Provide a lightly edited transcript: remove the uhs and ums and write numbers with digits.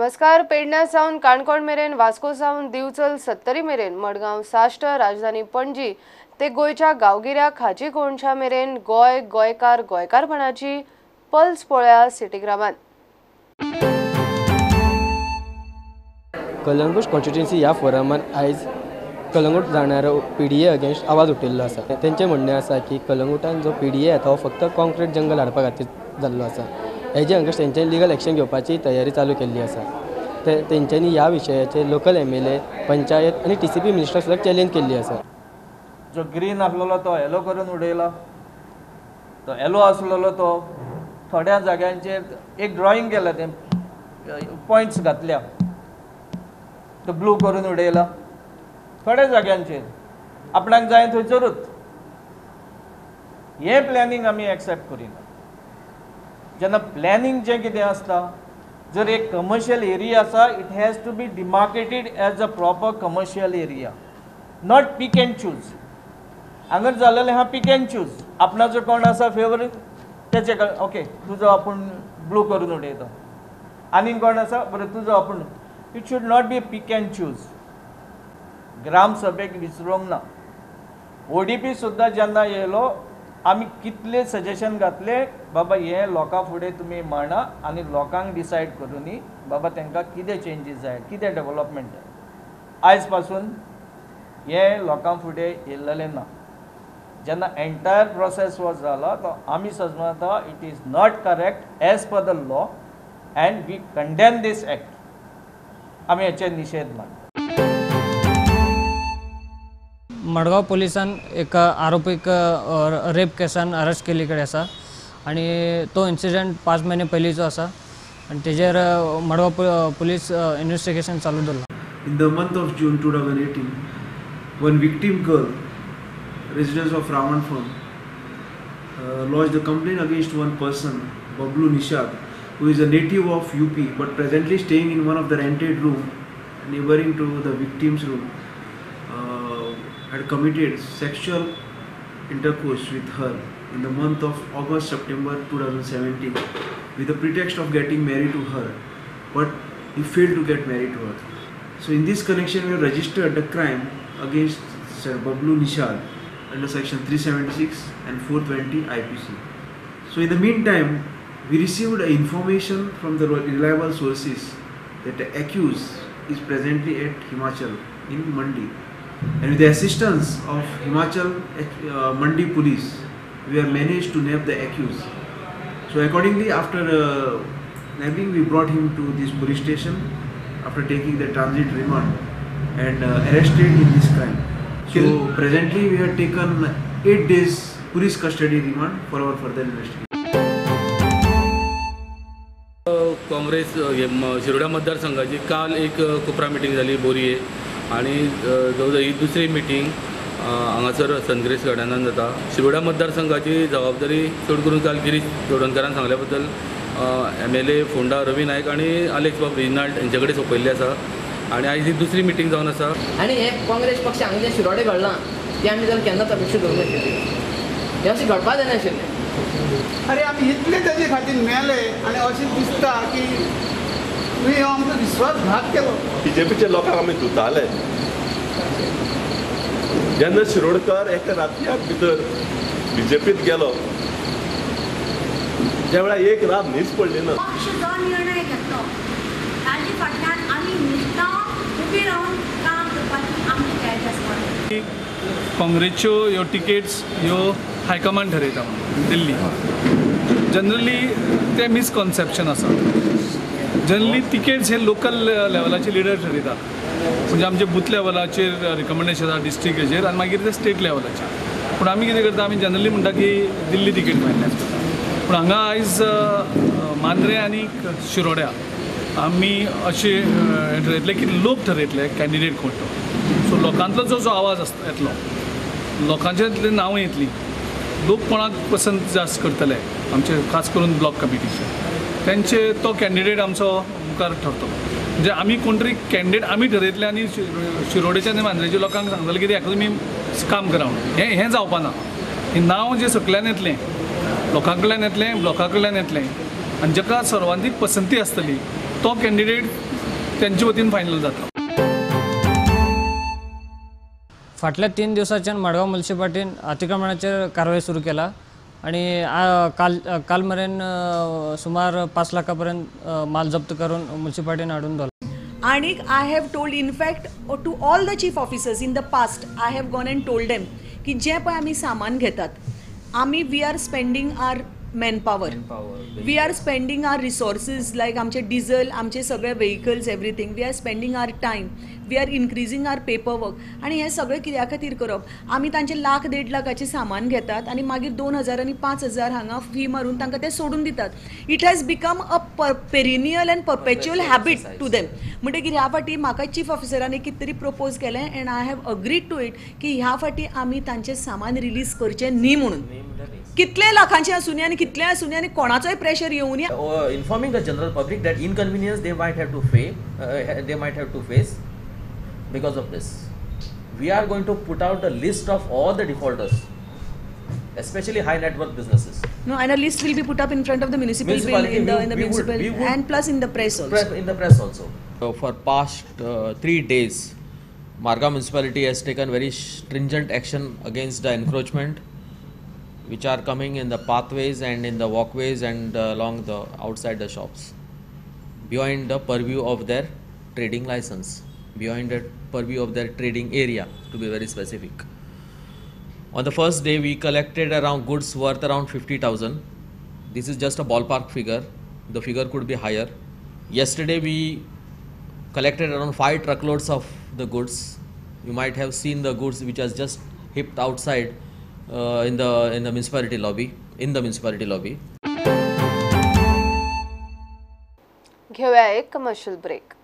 नमस्कार. पेडण्या सावन काणकोण मेरेन, वास्को सावन दिवचल सत्तरी मेरेन, मडगांव साश्ट, राजधानी पणजी ते गोंयच्या गांवगिऱ्या खाजी कोणशा मेरेन गोंय, गोंयकार, गोंयकारपणाची पल्स पळया सिटीग्रामान. कलंगूट कॉन्स्टिट्युएन्सी ह्या फोरमान आयज कलंगूट जाणारो पीडीए अगेन्स्ट आवाज उठयल्लो आसा. तेंचें म्हणणें आसा की कलंगूटान जो पीडीए येता हो फक्त कॉन्क्रीट जंगल हाडपा खातीर जाल्लो आसा. हेजे अगेन्स्ट तेंच्यांनी लिगल एक्शन घेवपाची तयारी चालू केल्ली आसा. ते तेंच्यांनी ह्या विशयाचेर लोकल एमएलए, पंचायत आनी टीसीपी मिनिस्टर सुद्दां चॅलेंज केल्ली आसा. जो ग्रीन आसलेलो तो येलो करून उडयला, तो येलो आसलेलो तो थोड्या जाग्यांचेर एक ड्रॉइंग केलां, तें पॉयंट्स घातल्या, तो ब्लू करून उडयला थोड्या जाग्यांचेर, आपणाक जाय थंयसरूच. हें प्लॅनिंग आमी एक्सेप्ट करिना. जेन्ना प्लॅनिंग जें कितें आसता, जर एक कमर्शियल एरिया आसा, it has to be demarcated as a proper commercial area, not pick and choose. हांगर जालेलें आहा पीक एंड चूज, आपणाचो कोण आसा फेवरेट तेचे ओके तुजो आपूण ब्लू करून उडयता, आनीक कोण आसा बरें तुजो आपूण. It should not be pick and choose. ग्रामसभेक विसरूंक ना. ओडीपी सुद्दां जेन्ना येयलो आमी कितले सजेशन घातले, बाबा हे लोकां फुडें तुमी मांडा आनी लोकांक डिसायड करुनी बाबा तांकां कितें चेंजीस जाय, कितें डेवलपमेंट जाय. आयज पासून हें लोकां फुडें येयलेलें ना. जेन्ना एंटायर प्रोसेस हो जाला तो आमी समजता it is not correct as per the law and we condemn this act. आमी हेचेर निशेध मानता. मडगांव पुलिसान एक आरोपीक रेप केसान अरेस्ट केल्ली कडेन आसा आनी तो इन्सिडंट 5 म्हयने पयलींचो आसा आनी तेजेर मडगांव पुलीस इन्वेस्टिगेशन चालू दवरलां. In the month of June 2018, one victim girl, residents of Ravan Farm, lodged a complaint against one person, Bablu Nishad, who is a native of UP but presently staying in one of the rented room neighboring to the victim's room, had committed sexual intercourse with her in the month of August-September 2017 with the pretext of getting married to her, but he failed to get married to her. So in this connection, we have registered the crime against Sir Bablu Nishad under section 376 and 420 IPC. So in the meantime, we received information from the reliable sources that the accused is presently at Himachal in Mandi, and with the assistance of Himachal Mandi police, we have managed to nab the accused. So accordingly, after nabbing, we brought him to this police station after taking the transit remand and arrested in this crime. So presently we have taken 8 days police custody remand for our further investigation. Congress Shiroda मतदारसंघाची काल एक कोपरा meeting जाली बोरये आनी जवळ ही दुसरी meeting हांगासर सनग्रेस गार्डनान जाता. शिरोडा मतदारसंघाची जबाबदारी चड करून काल गिरीश चोडणकारान सांगल्या बद्दल MLA Ponda Ravi Naik आनी आलेक्स बाब रिजनाल्ड हेंचे कडेन सोंपयल्ली आसा आनी आयज ही दुसरी मिटींग जावन आसा. आनी हे काँग्रेस पक्ष हांगा जें शिरोडे घडलां तें आमी जाल्यार केन्नाच अपेक्षा दवरूंक नाशिल्ली, हें अशें घडपा जायनाशिल्लें. अरे आमी इतले ताजे खातीर मेले आनी अशें दिसता की तुवें हो आमचो विश्वासघात केलो. बीजेपीच्या लोकांक आमी धुताले जेन्ना शिरोडकर एका रातयाक भितर बीजेपीत गेलो त्या वेळार एक रात न्हीद पडली ना. पक्ष जो निर्णय घेतलो ताजे फाटल्यान आमी निश्ठाव उबी रावन काम करपाची आमची तयारी आसता. काँग्रेसच्यो ह्यो टिकेट्स ह्यो हायकमांड ठरयता म्हणून दिल्ली, जनरली तें मिसकॉन्सेप्शन आसा. जनरली टिकेट्स हे लोकल लेवलाचे लिडर ठरयता, म्हणजे आमचे बूथ लेवलाचेर रिकमेंडेशन आसा डिस्ट्रिक्ट हेजेर आनी मागीर ते स्टेट लेवलाचेर. पूण आमी कितें करता, आमी जनरली म्हणटा की दिल्ली तिकेट फायनलायज करता. पूण हांगा आयज मांद्रें आनी शिरोड्या आमी अशें ठरयतले की लोक ठरयतले कॅन्डिडेट कोण तो. सो लोकांतलो जो जो आवाज आसता येतलो, लोकांचे नांवां येतलीं, लोक कोणाक पसंत जास्त करतले आमचे खास करून ब्लॉक कमिटीचे, तेंचे तो कॅन्डिडेट आमचो मुखार ठरतलो. म्हणजे आमी कोण तरी कॅन्डिडेट आमी ठरयतले आनी शिरोडेच्या आनी मांद्रेच्या लोकांक सांगतले की हाका तुमी काम करा म्हणून. हें हें जावपा ना. हें नांव जें सकल्यान येतलें, लोकां कडल्यान येतलें, ब्लॉका कडल्यान येतलें आनी जाका सर्वांधीक पसंती आसतली तो कॅन्डिडेट तेंचे वतीन फायनल जाता. फाटल्या 3 दिवसाच्यान मडगांव म्युनिसिपालिटीन अतिक्रमणाचेर कारवाय सुरू केला आणि काल मेरेन सुमार 5 लाखा पर्यंत माल जप्त करून म्युनिसिपालिटीन हाडून दवरला. आनीक I have told in fact to all the chief officers in the past I have gone and told them की जें पळय आमी सामान घेतात आमी we are spending our man power, we are spending our resources like आमचे diesel, आमचे सगळे vehicles, everything, we are spending our time, we are increasing our paper work. आनी हें सगळें कित्या खातीर करप? आमी तांचे लाख देड लाखाचें सामान घेतात आनी मागीर 2000 आनी 5000 हांगा फी मारून तांकां तें सोडून दितात. It has become a perennial and perpetual habit to them. म्हणटकीर ह्या फाटी म्हाका चीफ ऑफिसरांनी कितें तरी प्रपोज केलें and I have agreed to it की ह्या फाटी आमी तांचें सामान रिलीज करचें न्ही म्हणून. कितले लाखांचे आसूनी आनी कितले आसूनी आनी कोणाचोय pressure येवनी. Informing the general public that inconvenience they might have to they might have to face because of this. We are going to put out a list of all the defaulters, especially high net worth businesses. No, and a list will be put up in front of the municipal bill, in the municipal, and plus in the press also. In the press also. For past 3 days, Margao municipality has taken very stringent action against the encroachment which are coming in the pathways and in the walkways and along the outside the shops, beyond the purview of their trading license, beyond the purview of their trading area, to be very specific. On the first day, we collected around goods worth around 50,000. This is just a ballpark figure. The figure could be higher. Yesterday, we collected around 5 truckloads of the goods. You might have seen the goods which has just heaped outside in the municipality lobby. In the municipality lobby. घेऊया एक commercial break.